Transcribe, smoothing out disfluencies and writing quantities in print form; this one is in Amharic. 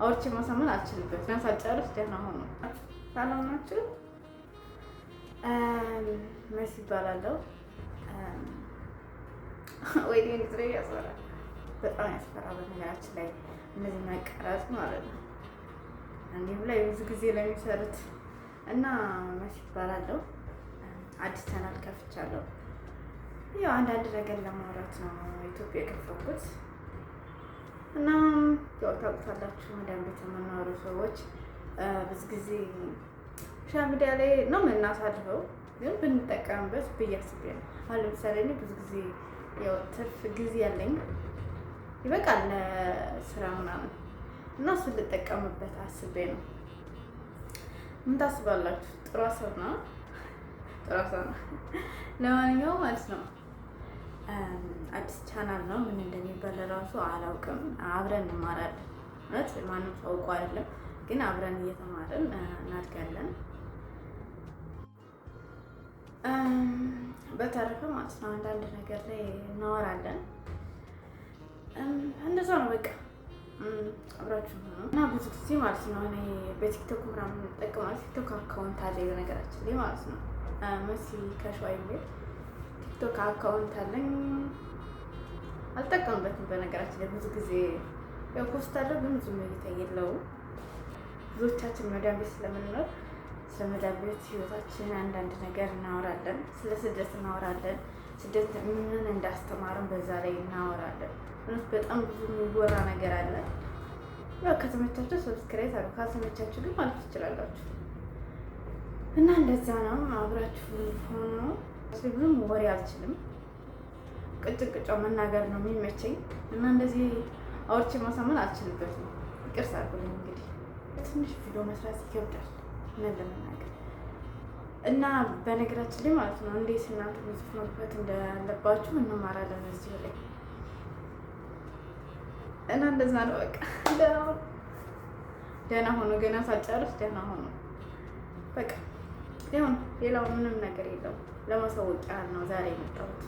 አውርቼ ማሳመን አልችልበትም። ሳልጨርስ ደህና ሆኖ። ሰላም ናችሁ? መሲ ይባላለሁ። ወይ እንግዲህ ያስፈራል፣ በጣም ያስፈራል። በነገራችን ላይ እነዚህ መቀረጽ ማለት ነው። እንዲሁም ላይ ብዙ ጊዜ ለሚሰሩት እና መሲ ይባላለሁ። አዲስ ቻናል ከፍቻለሁ። ያው አንዳንድ ነገር ለማውራት ነው ኢትዮጵያ የከፈትኩት። እና ያው ታውቁታላችሁ፣ መዳም ቤት የምንኖሩ ሰዎች ብዙ ጊዜ social media ላይ ነው የምናሳልፈው፣ ግን ብንጠቀምበት ብዬ አስቤ ነው። አሁን ለምሳሌ እኔ ብዙ ጊዜ ያው ትርፍ ጊዜ ያለኝ ይበቃል ለስራ ምናምን እና እሱን ልጠቀምበት አስቤ ነው። ምን ታስባላችሁ? ጥሩ ሀሳብ ነው፣ ጥሩ ሀሳብ ነው። ለማንኛውም ማለት ነው አዲስ ቻናል ነው። ምን እንደሚባል ራሱ አላውቅም። አብረን እንማራለን። እውነት ማንም ሰው አውቆ አይደለም፣ ግን አብረን እየተማርን እናድጋለን። በተረፈ ማለት ነው አንዳንድ ነገር ላይ እናወራለን። እንደዛ ነው በቃ፣ አብራችሁ ነው። እና ብዙ ጊዜ ማለት ነው እኔ በቲክቶክ ምናምን እጠቀማለሁ። ቲክቶክ account አለኝ በነገራችን ላይ ማለት ነው። መሲ ከሸዋ የሚል ቲክቶክ account አለኝ። አልጠቀምበትም በነገራችን ላይ፣ ብዙ ጊዜ ያው post አለው ግን ብዙም እይታ የለውም። ብዙዎቻችን መዳም ቤት ስለምንኖር ስለ መዳም ቤት ህይወታችን አንዳንድ ነገር እናወራለን። ስለ ስደት እናወራለን። ስደት ምን እንዳስተማረን በዛ ላይ እናወራለን። እውነት በጣም ብዙ የሚወራ ነገር አለ። ያው ከተመቻችሁ subscribe አድርጉ፣ ካልተመቻችሁ ግን ማለት ትችላላችሁ። እና እንደዛ ነው። አብራችሁ ሆኖ ብዙም ወሬ አልችልም። ቅጭን ቅጫው መናገር ነው የሚመቸኝ እና እንደዚህ አውርቼ ማሳመን አልችልበትም። ይቅርታ አድርጉልኝ። እንግዲህ ትንሽ ቪዲዮ መስራት ይከብዳል ምን ለመናገር። እና በነገራችን ላይ ማለት ነው እንዴት እናንተ ብዙ መክፈት እንዳለባችሁ እንማራለን እዚሁ ላይ። እና እንደዛ ነው በቃ። ደህና ሆኖ፣ ገና ሳልጨርስ ደህና ሆኖ በቃ። ይሁን፣ ሌላው ምንም ነገር የለውም። ለማሳወቅ ያህል ነው ዛሬ የመጣሁት።